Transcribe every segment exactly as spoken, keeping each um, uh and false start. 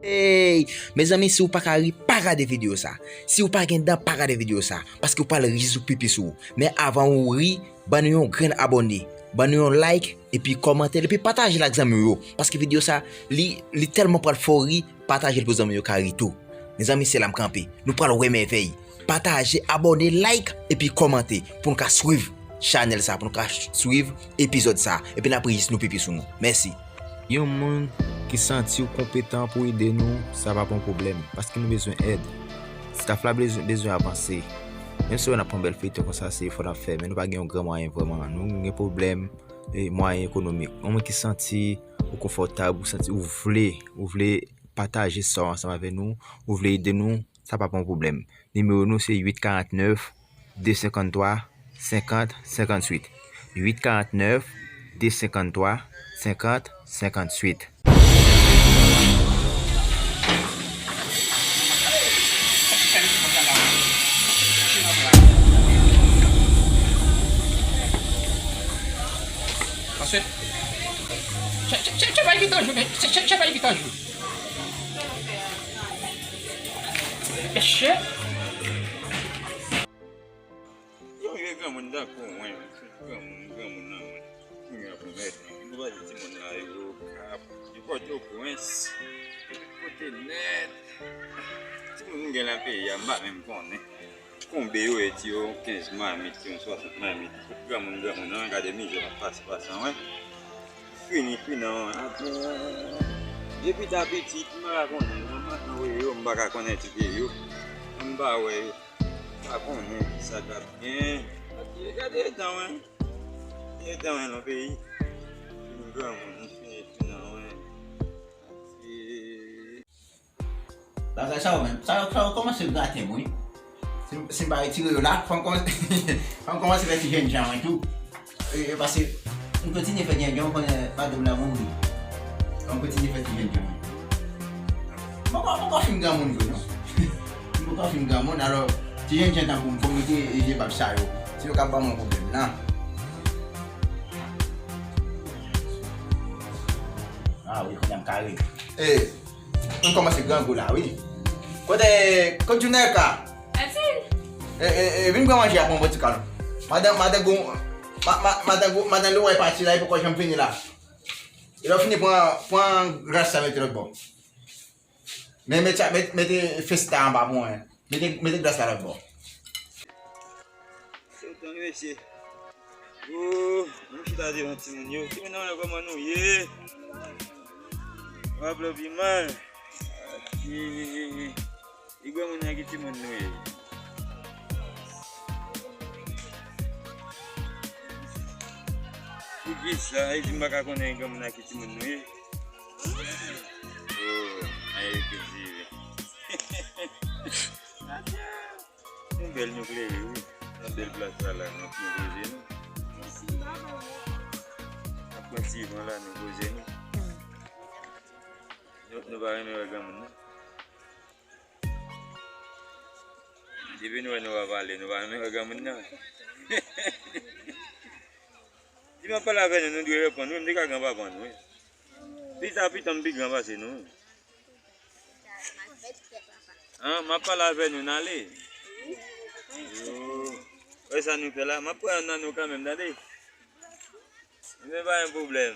Hey! Mezanmi, si w pa ka ri, pa gade videyo sa. Si w pa gen dan, pa gade videyo sa. Paske w pral ri jis ou pipi sou ou. Men avan ou ri, ban nou yon grenn abòne. Ban nou yon like, epi kòmante l, epi pataje l ak zanmi w yo. Paske videyo sa, li, li tèlman pral fè w ri, pataje l pou zanmi w yo ka ri tou. Mezanmi, se la m kanpe. Nou pral wè mèvèy. Pataje, abòne, like, epi kòmante pou n ka swiv chanèl sa, pou n ka swiv epizòd sa. Epi n ap ri jis nou pipi sou nou. Mèsi. Yon moun ki santi w konpetan pou ede nou, sa p ap yon pwoblèm, paske nou bezwen èd. Staff la bezwen, bezwen avanse. Menm si w wè n ap pran bèl feyton konsa, se efò n ap fè, men nou pa gen yon gran mwayen vrèman. Nou gen pwoblèm, e, mwayen ekonomik. Yon moun ki santi ou konfòtab, ou santi ou vle, ou vle pataje sa w ansanm avè nou, ou vle ede nou, sa p ap yon pwoblèm. Nimewo nou se uit karant nèf, de senkann twa, senkant, senkant uit. Uit karant nèf, de senkann twa, senkant, senkant uit. Pase. Che, che, che, che bay vitan jou, men. Che, che, che bay vitan jou. Mesye. Yon vye granmoun tankou mwen, granmoun, granmoun nan mwen. Kounye a pou mèt, nou pa di timoun la, yo kap, yo Pòtoprens, yo tout kote nèt. Timoun nou gen nan peyi a, m pa menm konnen. Konbe yo ye ti yo, kenz mamit, yon swasant mamit. Granmoun, granmoun, an, gade mizè m ap pase, pase an, wè. Fini, fini, an, atè. Depi ta pitit, m pa ka konnen, nan maten, wè yo, m pa ka konnen ti ke yo. M pa wè yo. M pa konnen kisa k ap gen. Gade etan, wè. Etan, wè, nan peyi. Fini, granmoun, fini, fini, an, wè. Bagay sa yo menm, sa yo, sa yo kòmanse grate m, wi. Si, si m pa retire yo la, fò m kòmanse, fò m kòmanse fè ti jènjan mwen tou. E, e, paske m kontinye fè jènjan, m konnen madanm la mouri. Fò m kontinye fè ti jènjan mwen. M poko, m poko fin granmoun vre, non. M poko fin granmoun, alò, ti jènjan tankou m, fò m mete, e, jilbab sa yo. Se yo k ap ban mwen pwoblèm, nan. Ah, wi, kounye a m kare. E, nou kòmanse grangou la, wi. Kote, kote Junelka? Matin. E, e, e, vin pran manje a pou mwen, ti kalon. Madan, madan Gou, ma, ma, madan Gou, madan Leway pati la, li poko janm vini la. E lè w fini pran, pran gras sa mete lòt bò. Men mete, mete, mete festa anba pou mwen. Mete, mete glas la lòt bò. Se tan mesye. Oh, nou chita devan timoun yo. Timoun nan, kòman nou ye? W ap lòbi mal. E, e, e, e. E granmoun nan ki timoun nou ye? Poukisa? E di m pa ka konnen granmoun nan ki timoun nou ye? Oh, aye, ke di. Nou bèl, nou klere, wi. Nan bèl plas la, la, nou, nou poze nou. Ap pran ti van la, nou poze nou. Nou, nou pa renmen wè granmoun, non? Depi nou wè nou pa pale, nou pa renmen wè granmoun, non? Si m ap pale avè nou, nou dwe reponn, wi, m te ka granpapa nou, wi. Pita, pita, m pi gran pase nou, wi. An, m ap pale avè nou, n ale. Yo. Wè sa nou fè la? M ap pran nan nou kanmenm, tande? Men pa yon pwoblèm.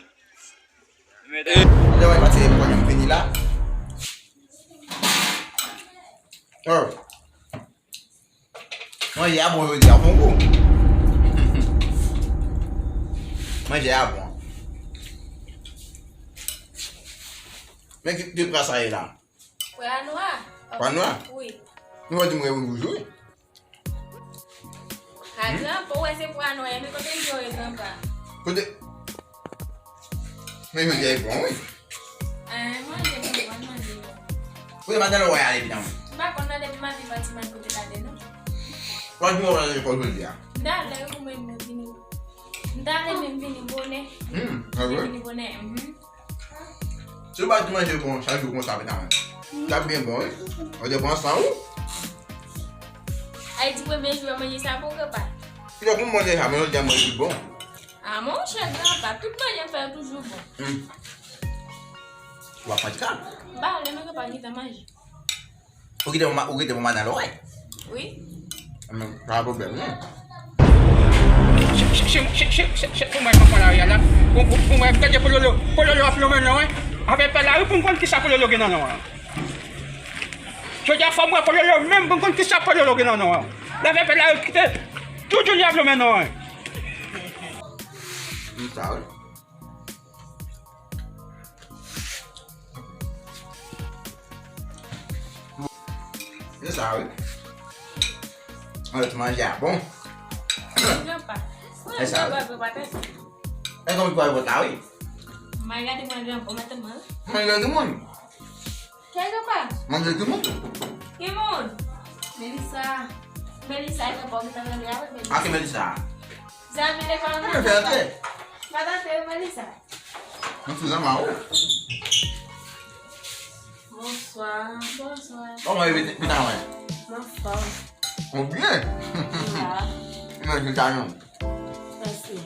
Men ta- Lè w pati, pwoblèm fini la. Oh. Manje a bon jodi a, bon gou. Manje a bon. Men ki, ki pra sa ye la? Pra nwa. Pra nwa? Wi. Nou wè di mwen wouj, wi. A granpa, ou wè se pra nwa, men kote l yo ye granpa? Kote? Men jodi a e bon, wi. An, manje, manje, manje. Kote madan Leway ale, pitit mwen? M pa konn non, depi maten pati, m al kote l ale, non. Lòt jou, w al lekòl jodi a? M t ale, wi, mwen, mwen vini. M t ale, men m vini bonè. Hmm, a vre? M vini bonè, mhm. Si w ba ti manje bon, chak jou konsa, pitit mwen. L ap byen bon, wi. Ou te pran san ou? Ayiti premye jou a manje sa pou repa. Ki lè pou manje sa, men jodi a manje pi bon. A monchè, granpa, tout manje m fè yo toujou bon. Hmm. W ap fatige. M pa ale, men gen pa gentan manje. Ou kite pou ma-, ou kite pou madan Lorèy? Wi. Men, pa pwoblèm, non. Pou mwen, mwen pran lari a la. Pou mwen, gade Pololo, Pololo ap lonmen non, wi. Avè pè lari pou m konn kisa Pololo gen nan non an. Jodi a fò mwen Pololo menm pou m konn kisa Pololo gen nan non an. Lè avè pè lari kite, tout jounè ap lonmen non an. Sa, wi. Se sa, wi. An lòt manje a bon. Granpa. E sa, wi. E konn pwa vòt la, wi. Mwen gade mwen granpa, mwen tèlman. Mwen gade moun. Kè granpa. Mwen gade moun. Ki moun? Melissa. Melissa, e granpa, ou gentan rele a, wi, Melissa. A ki Melissa? Zanmi lekòl mwen. Mwen fè antre. Mwen antre, Melissa. Mwen sou zanmi a ou. Bonswa. Bonswa. Kòman e pita mwen? M anfòm. Ou byen? M la. Mwen se sa non. Mèsi.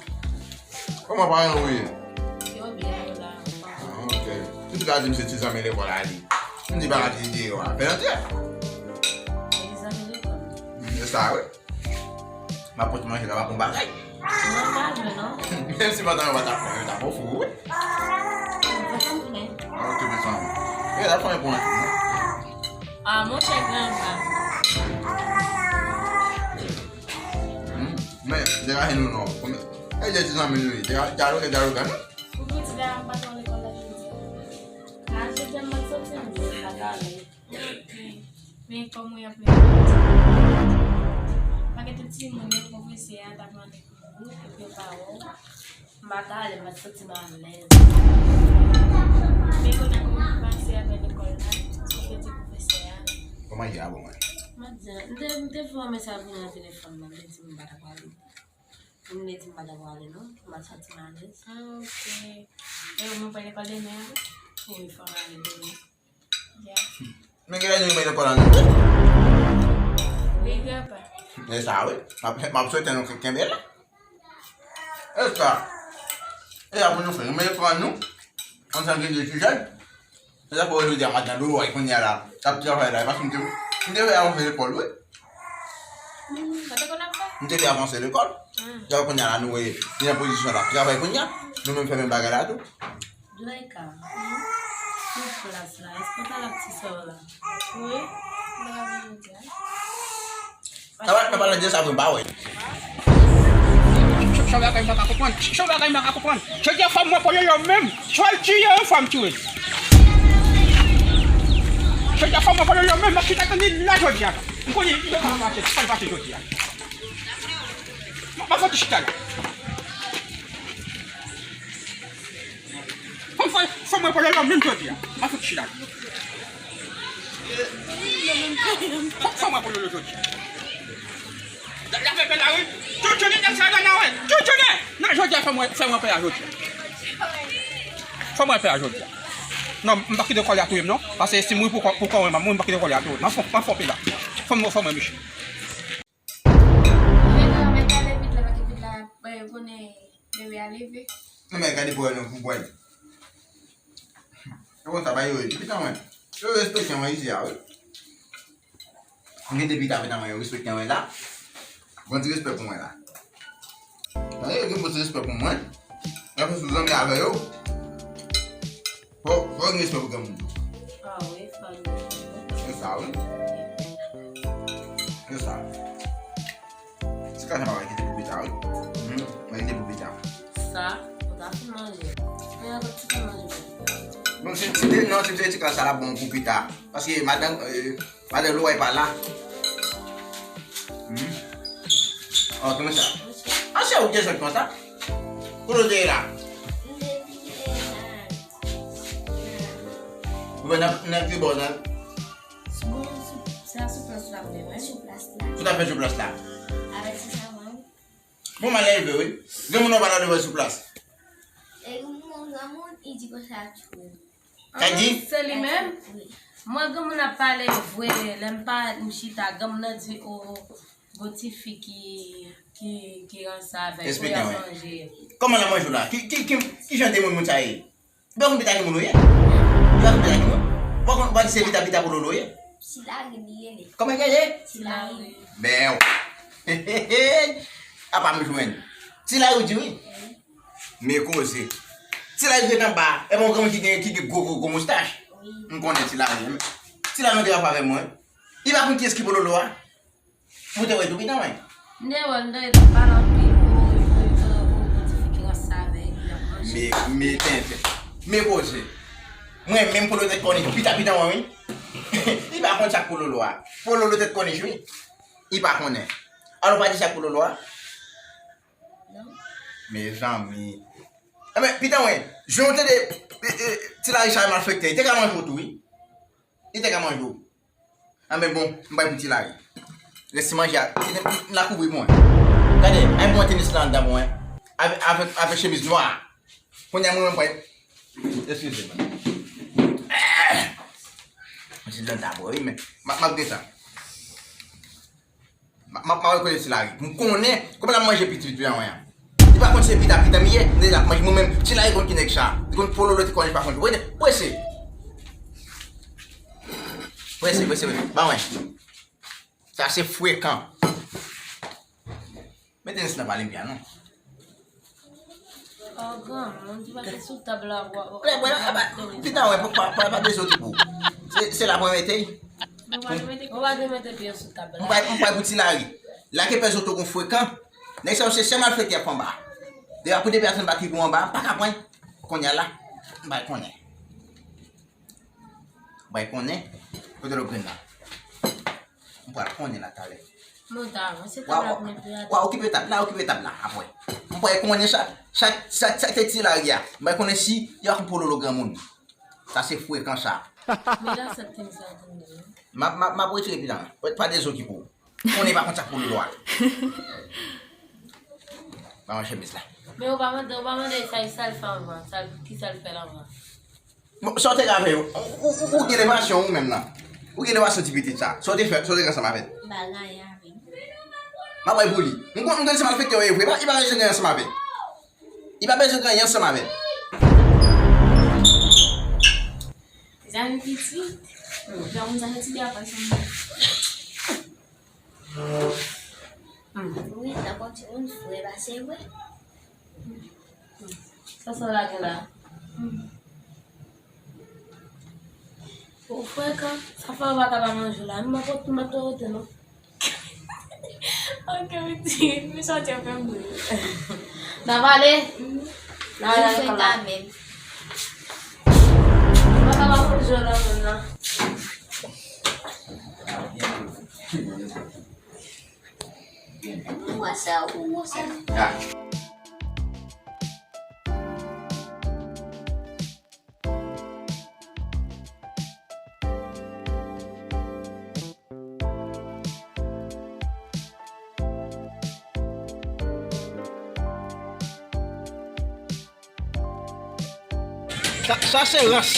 Kòman paran ou ye? Yo byen, yo la, anfòm. Ah, ok. Tout ka di m se ti zanmi lekòl a li. M di pa ka di deyò a. Fè antre. Se ti zanmi lekòl. Mm, se sa, wi. M ap pote manje la, m ap yon bagay. Non, pa vre, non. Menm si pantalon pa t ap pran, yo t ap ofri w, wi. Mwen konprann. Ah, ok, mezanmi. E, la fanmi pou mwen tou, non? Ah, monchè, granpa. Hmm, men, degaje nou non. Konbyen, e, de ti zanmi nou ye. Dega-, djalouk, djalouk, non? Ou konn ti dam pa t al lekòl la jodi. Ah, jodi a m pa t soti, m di, m pa t ale. Ok. Men kòman y ap mete? Pakèt timoun yo, pwofesè a t ap mande pou ou, epi yo pa wè w. M pa t ale, m pa t santi m alèz. Men kounye a kòman w pase avè lekòl la? Sa w te di pwofesè a? Kòman y a bon mwen? M ap di, m te, m te voye yon mesaj pou li nan telefòn nan, m te di m pa t ap ale. M te di m pa t ap ale non, m pa t santi m alèz. Ah, ok. E ou, nou pral lekòl demen an? Wi, fò m ale demen. Men genlè nou menm lekòl an nou. Wi, granpa. E sa, wi. M ap, m ap swete nou ke-, kenbe la. E sa. E sa pou nou fè. Nou menm lekòl an nou. Ansanm gen de sijè. Se sa pou jodi a madan Lorèy kounye a la. T ap travay la. E paske m te, m te vle avanse lekòl, wi. Hmm, sa te konn ap fè? M te vle avanse lekòl. Hmm. Sa kounye a la nou wè, li nan pozisyon l ap travay kounye a. Nou menm fè menm bagay la tou. Zuleika, sou plas la, èske w t al ak ti sè w la? Wi, m t al avè l jodi a. Sa va, nan pale de sa vre, m pa wè. Jan bagay m pa ka konprann. Jan bagay m pa ka konprann. Jodi a fò m wè Pololo menm. Swa l tiye, fò m tiye. Jodi a fò m wè Pololo menm, m ap chita tann li la jodi a. M konnen li pa pase, pa l pase jodi a. M ap fè ti chita la. Fò m fè, fò m wè Pololo menm jodi a. M ap fè ti chita la. Fò, fò m wè Pololo jodi a. L ap fè pè la, wi. Tout jounen, nèg sa yo nan wè. Tout jounen. Nan jodi a, fò m wè, fò m wè pè a jodi a. Fò m wè pè a jodi a. Non, m pa kite kòlè a touye m, non. Paske si m mouri pou kò, pou kò mwen, m ap mouri, m pa kite kòlè a touye m. Fò, fò, fò m wè misye. Mwen ka, mwen ka leve vit la, paske vit la, eh, konnen bebe a leve. Non, men gade pou wè non, pou bwè. Se konsa, ba yo, depi tan mwen. Yo respekte mwen isi a, wi. Mwen gen depi ta fè nan mwen, yo respekte mwen la. Bon ti respè pou mwen la. Nan yo gen bon ti respè pou mwen. Mwen fè sou zanmi avè yo. Fò, fò gen respè pou granmoun tou. Ah wi, fò gen respè. Se sa, wi. Se sa. Ti kaka pa kite pou pita, wi. Mhm. Mwen kite pou pita. Sa, ou ta fin manje. Men yon ti pè manje pou pita. Bon, si, si, non, si se ti kaka sa la bon pou pita. Paske madanm, eh, madanm Lorèy pa la. Hmm. Oh, kòman sa? An se ou te sot konsa? Kote w te ye la? Ou wè nan, nan ki bò nan? Bon, sou, se a sou plas la, vre, wi. Sou plas la. Ou ta fè sou plas la? Avèk ti savann. Bon, malè rive, wi. Gen moun nan pa ta devè sou plas. E yon moun, yon moun, i di konsa tou. Sa di? Se li menm? Wi. Mwen, granmoun ap pale vre, lè m pa, m chita, granmoun nan di, o, gon ti fi ki, ki, ki ranse avè l, pou y ap manje. Kòman l ap manje w la? Ki, ki, ki, ki jan de moun moun sa ye? Ou pa konn pita ki moun ou ye? Ou pa konn pita ki moun? Ou pa konn, ou pa di se Pita Pita Pololo ye? Ti Lari li rele. Kòman l rele? Ti Lari. Bèw. Apa m jwenn. Ti Lari ou di wi. Men koze. Ti Lari ret anba. E bon granmoun ki gen, ki gen gwo, gwo, gwo moustach. Wi. M konnen Ti Lari. Ti Lari antre avè mwen. Li pa konn kiyès ki Pololo a. Ou te wè tou Pita mwen. M te wè l, m tande l ap pale anpil, o, o, o, o, o, ti fi ki ranse avè l, li ap manje. Men, men tenten. Men koze. Mwen menm Pololo tèt kònich, Pita Pita mwen wi. Li pa konn sa k Pololo a. Pololo tèt kònich wi. Li pa konnen. Alò pa di sa k Pololo a. Non. Mezanmi. Enben, Pita mwen, jan w tande, e, e, Ti Lari sa malfektè, li te ka manje w tou wi. Li te ka manje w. Anben bon, m bay pou Ti Lari. Rès ti manje a, m la kouvri pou mwen. Gade, ay bon tenis la anndan mwen. Avèk, avèk, avèk chemiz nwa. Kounye a mwen menm pral. Eskize mwen. Mwen se dan dabò wi, men m ap, m ap gen tan. M ap, m ap rekonèt Ti Lari. M konnen, kòman l ap manje pitit li an mwen an. Li pa konn se Pita Pita m ye, men l ap manje mwen menm. Ti Lari konn ki nèg sa. Li konn Pololo te konn li pa konn. Prese. Prese, prese, prese. Ba mwen. Sa se frekan. Mete nou nan pale m byen non. Oh, granmoun, di pa te sou tab la, wa, wa, Lè mwen, wa, aba, wa, Pita wè, pa, pa, pa, pa bezwen okipe w. Se, se la pou mete. Mwen pa te mete, mwen pa te mete pye sou tab la. Mwen pa, mwen pa pou Ti Lari. Lage pè zoto kon frekan. Nèg sa yo se sèl malfektè y ap fè anba. Depi pou depi atann baki pou anba, m pa ka pran. Kounye a la, m pa konnen. Bay konnen, kote lòt grenn nan? M pral konnen la talè. Mwen ta avanse tab la pou mete atè. Wa okipe tab la, okipe tab la, apre. M pral konnen sa, sa, sa, sa te Ti Lari a. M pral konnen si y ap Pololo granmoun. Sa se frekan sa. Men la sa te sa konn. M ap, m ap, m ap retire pidan. Pa dezokipe w. Konnen pa konn sa Pololo a. Ba mwen chemiz la. Men ou pa mande, ou pa mande sa, sa l fè anvan, sa l, ki sa l fè l anvan. Bon, sa w te ka fè yo? Ou, ou, ou, ou gen levasyon ou menm nan. Ou gen levasyon ti pitit sa. Sa w te fè, sa w te gen ansanm avè l? M pa gen anyen avè l. M ap bay pou li. M konn, m konn se malfektè yo ye vre. Li pa, li pa bezwen gen ansanm avè l. Li pa bezwen gen anyen ansanm avè l. Zanmi pitit. Jan moun sa fè ti de afè sanble. Wi, sa konn timoun fre pase vre. Sa sa lage la? Ou frekan, sa fè ou pa ka pa manje la. M pa pot, m pa t rete non. Ok, pitit, m santi anpil bri. N a pale? N a pale kanmenm. M pa ka pa manje la menm non. Ou wè sa, ou wè sa. Sa, sa se rans.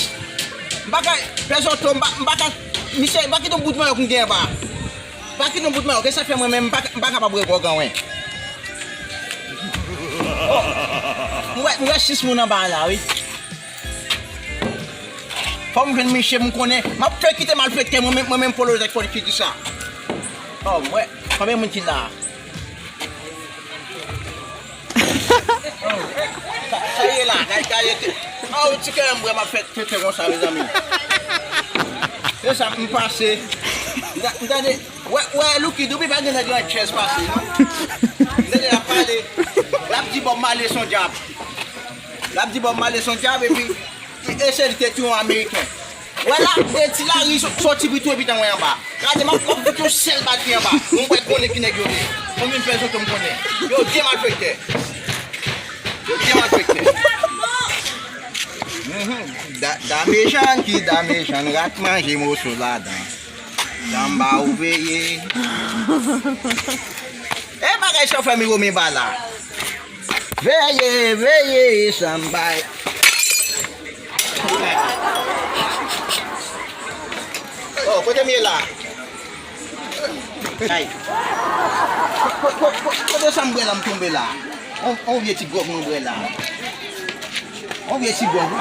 M pa ka, pèzoto, m pa, m pa ka, misye, m pa kite yon bout manyòk m gen anba. M pa kite yon bout manyòk, e sa fè mwen menm, m pa, m pa kapab wè gwòg anwen. Oh. M wè, m wè sis moun anba la, wi. Fò m jwenn misye, m konnen. M ap fè kite malfektè, mwen menm, mwen menm Polo Zèk fò li figi sa. Oh, m wè, konbyen moun ki la? Sa, sa ye la, gade, gade. Oh, ti kè m vrèman fè tete konsa, mezanmi. Se sa, m pase. M ta-, m tande, wè, wè, Lucky Dube pa gen nèg nan chèz pase, non? M tande l ap pale. L ap di Bob Marley son dyab. L ap di Bob Marley son dyab, epi, e se li te touye yon Ameriken. Wè la, e ti lari so-, soti pou touye pitan mwen anba. Gade, m ap, m ap fout yon sèl bat li anba. Mwen kwè konnen ki nèg yo ye. Mwen menm pèzoto m konnen. Yo byen malfektè. Yo byen malfektè. Mhm. Da-, Dame Jeanne ki Dame Jeanne, rat manje moso ladan. Samba ou veye. E bagay sa fè mi women ba la. Veye, veye, samba. Oh, kote m ye la? Ay. Ko-, ko-, ko-, kote sa m bwè la m tonbe la? On, on vye ti gwòg mwen bwè la. On vye ti gwòg, wi.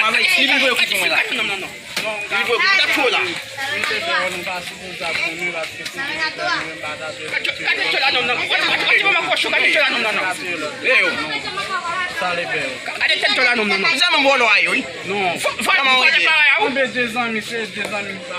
ansanm avè l. Li vin voye kou sou mwen la. Li vin voye kou. Li t ap tchwe w la. Gade tchwe la nonm nan. Gade tchwe la nonm nan. Gade tchwe la nonm nan. Gade tchwe la nonm nan. Zanmi m vòlò a yo, wi. Non. Fò fò fò parèy a ou. Konbyen de zanmi se de zanmi sa.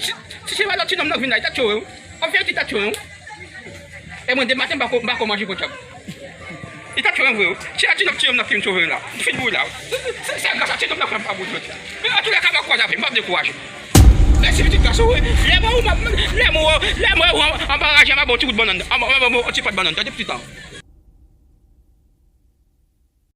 si, si se pa lòt ti nonm nan k vin la, li ta tchowe w. An verite, li ta tchowe w. E mwen, demen maten, m pa ko, m pa ko manje potjab. Li ta tchowe m vre, wi. Se a ti nonm, ti nonm nan ki vin tchowe m la. M fin mouri la, wi. Se, se, se gras a ti nonm nan k fè m pa mouri jodi a. Men antouka, m ap kwaze avè m, m p ap dekouraje. Mèsi pitit gason, wi. Lè mwen ou m ap, lè mwen ou, lè mwen ou an, anba raje, m ap ba w ti bout bannann, m ap, m ap ba w ti pòt bannann. Tande pitit la.